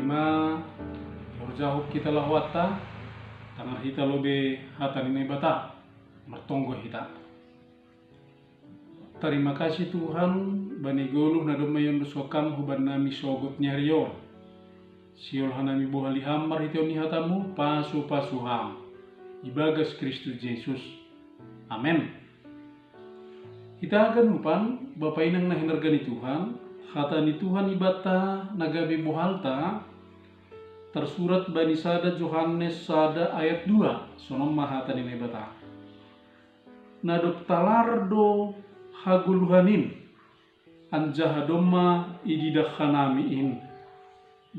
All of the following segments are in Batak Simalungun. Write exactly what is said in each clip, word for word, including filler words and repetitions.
Ma, horjahon hita laho atta, tangar hita lobei hata ni Naibata, martonggo hita. Tarima kasih Tuhan, bani goluh na domma iondoskon Ham hubannami sogot ni ari on. Sihol hanami bohali Ham marhitehon ni hataMu, pasu-pasu Ham ibagas Kristus Jesus. Amen. Hita haganupan, Bapa inang na hinarga ni Tuhan, hata ni Tuhan ibanta na gabe bohalta, tarsurat bani sada Johannes sada ayat dua, sonon ma hata ni Naibata. Na dob talar do hagoluhan in, anjaha domma ididah hanami in,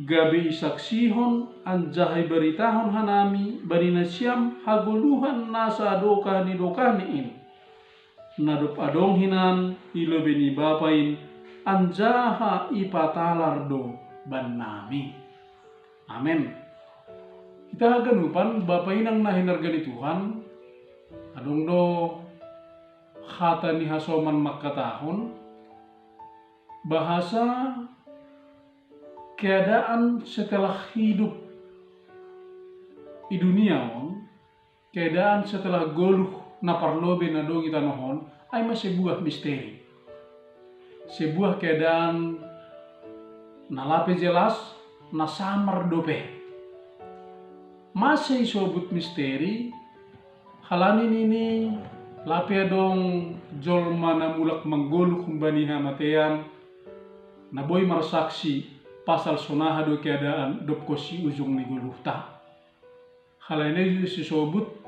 gabe isaksihon anjaha ibaritahon hanami bani nasiam hagoluhan na sadokah ni dokahni in, na dob adong hinan i lobei ni Bapa in, anjaha ipatalar do bannami. Amen. Hita haganupan, Bapa inang na hinarga ni Tuhan, adong do hata ni hasoman mangkatahon, bahasa keadaan setelah hidup di dunia on, keadaan setelah goluh na parlobei na dong i tanoh on, ai ma sebuah misteri. Sebuah keadaan na lape jelas, na samar dope. Mase isobut misteri, halani nini lape adong jolma na mulak manggoluh humbani hamatean, na boi marsaksi pasal sonaha do keadaan dob konsi ujung ni goluhta. Halani i do sisobut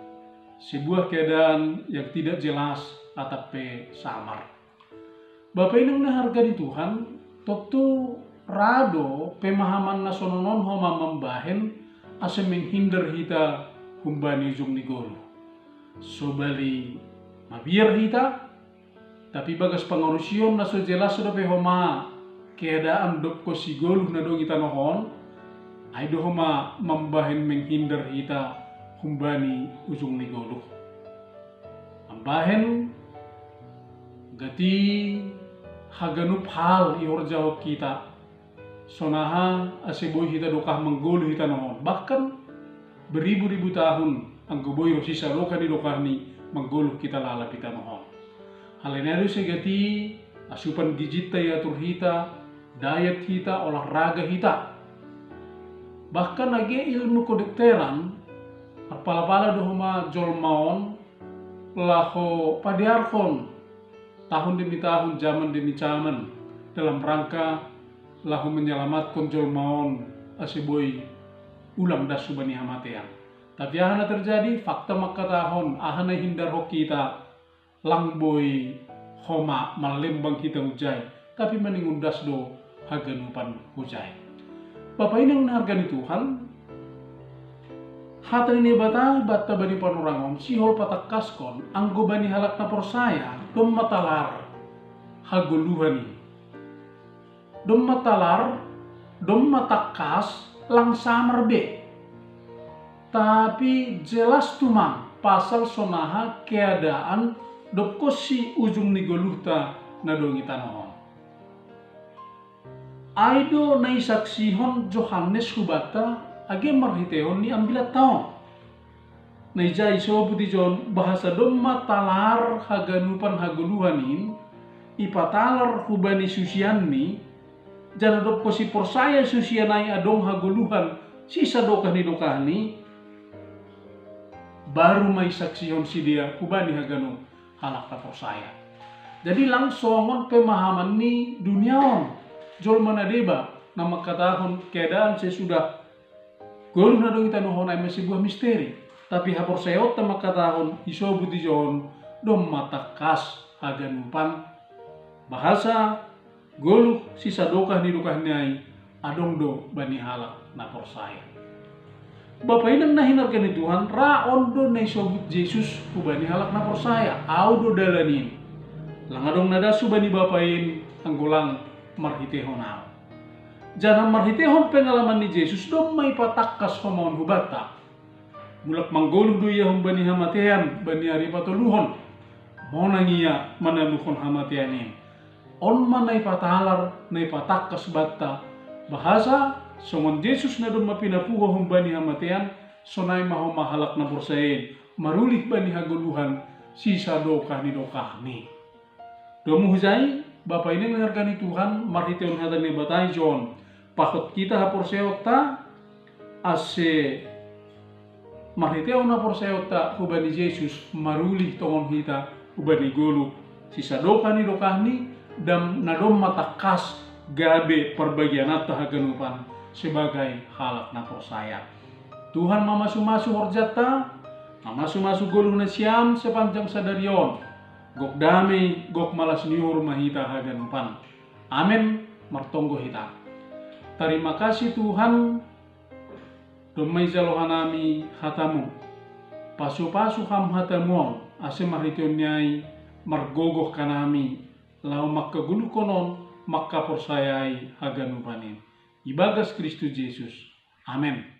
sebuah keadaan yang tidak jelas atap pe samar. Bapa inang na harga ni Tuhan, tontu ra do pemahaman na sonon on homa mambahen ase menghindar hita humbani ujung ni goluh. Sobali mabiar hita, tapi bagas pangarusion na so jelas dope homa keadaan dob konsi goluh na dong i tanoh on, ai do homa mambahen menghindar hita humbani ujung ni goluh. Mambahen gati haganup hal ihorjahon hita, sonaha ase boi hita dokah manggoluh i tanoh on. Bahkan beribu-ribu tahun anggo boi ro sisa dokah ni dokahni manggoluh hita lalap i tanoh on. Halani i do ase gati asupan gigitta iatur hita, diet hita, olahraga hita. Bahkan age ilmu kedokteran, marpalapala do homa jolma on laho padearhon tahun demi tahun, zaman demi zaman, dalam rangka laho menyalamatkon jolma on ase boi ulang das hubani hamatean. Tapi aha na terjadi? Fakta mangkatahon, aha na ihindarhon hita, lang boi homa mallembang hita hujai, tapi maningon das do haganupan hujai. Bapa inang na harga ni Tuhan, hata ni Naibata banta bani panorang on sihol patangkaskon, anggo bani halak na porsaya domma talar hagoluhan i. Domma talar, domma tangkas, lang samar be. Tapi jelas tumang pasal sonaha keadaan dob konsi ujung ni goluhta na dong i tanoh on. Ai do na isaksihon Johannes hubanta age marhitehon ni ambilatta on. Na ija isobut ijon bahasa domma talar haganupan hagoluhan in, ipatalar hubani susianni, janah dob konsi porsaya susian ai adong hagoluhan sisa dokah ni dokahni, baru ma isaksihon sidea hubani haganup halak na porsaya. Jadi lang songon pemahaman ni dunia on, jolma na deba na mangkatahon keadaan sesudah goluh na dong i tanoh on ai ma sebuah misteri. Tapi haporsayaonta mangkatahon isobut ijon domma tangkas haganupan, bahasa goluh sisa dokah ni dokahni ai adong do bani halak na porsaya. Bapa inang na hinarga ni Tuhan, ra on do na isobut Jesus hubani halak na porsaya, au do dalan in. Lang adong na das hubani Bapa in anggo lang marhitehon au. Janah marhitehon pengalaman ni Jesus domma ipatangkas homa on hubanta. Mulak manggoluh do ia humbani hamatean bani ari patoluhon. Monang ia manaluhon hamatean in. On ma na ipatalar, na ipatangkas banta, bahasa Songon Jesus na domma pinapuho humbani hamatean, sonai ma homa halak na porsaya i marulih bani hagoluhan sisadokah ni dokahni. Domu hujai, Bapa inang na harga ni Tuhan, marhiteon hata ni Naibata i jon, pahot hita haporsayaonta, ase marhiteon haporsayaonta hubani Jesus marulih tongon hita hubani goluh sisadokah ni dokahni, dam na domma tangkas gabe parbagiananta haganupan sebagai halak na porsaya. Tuhan mamasumasu horjanta, mamasumasu goluh nasiam sepanjang sadari on. Gok dame, gok malas ni uhur ma hita haganupan. Amen. Martonggo hita. Tarima kasih Tuhan, domma ijalo hanami hatamu. Pasupasu ham hatamu on, ase marhiteon ni ai margogoh hanami, laho mangkagoluhkon on, mangkaporsayai haganupan i. Ibagas Kristus Jesus. Amen.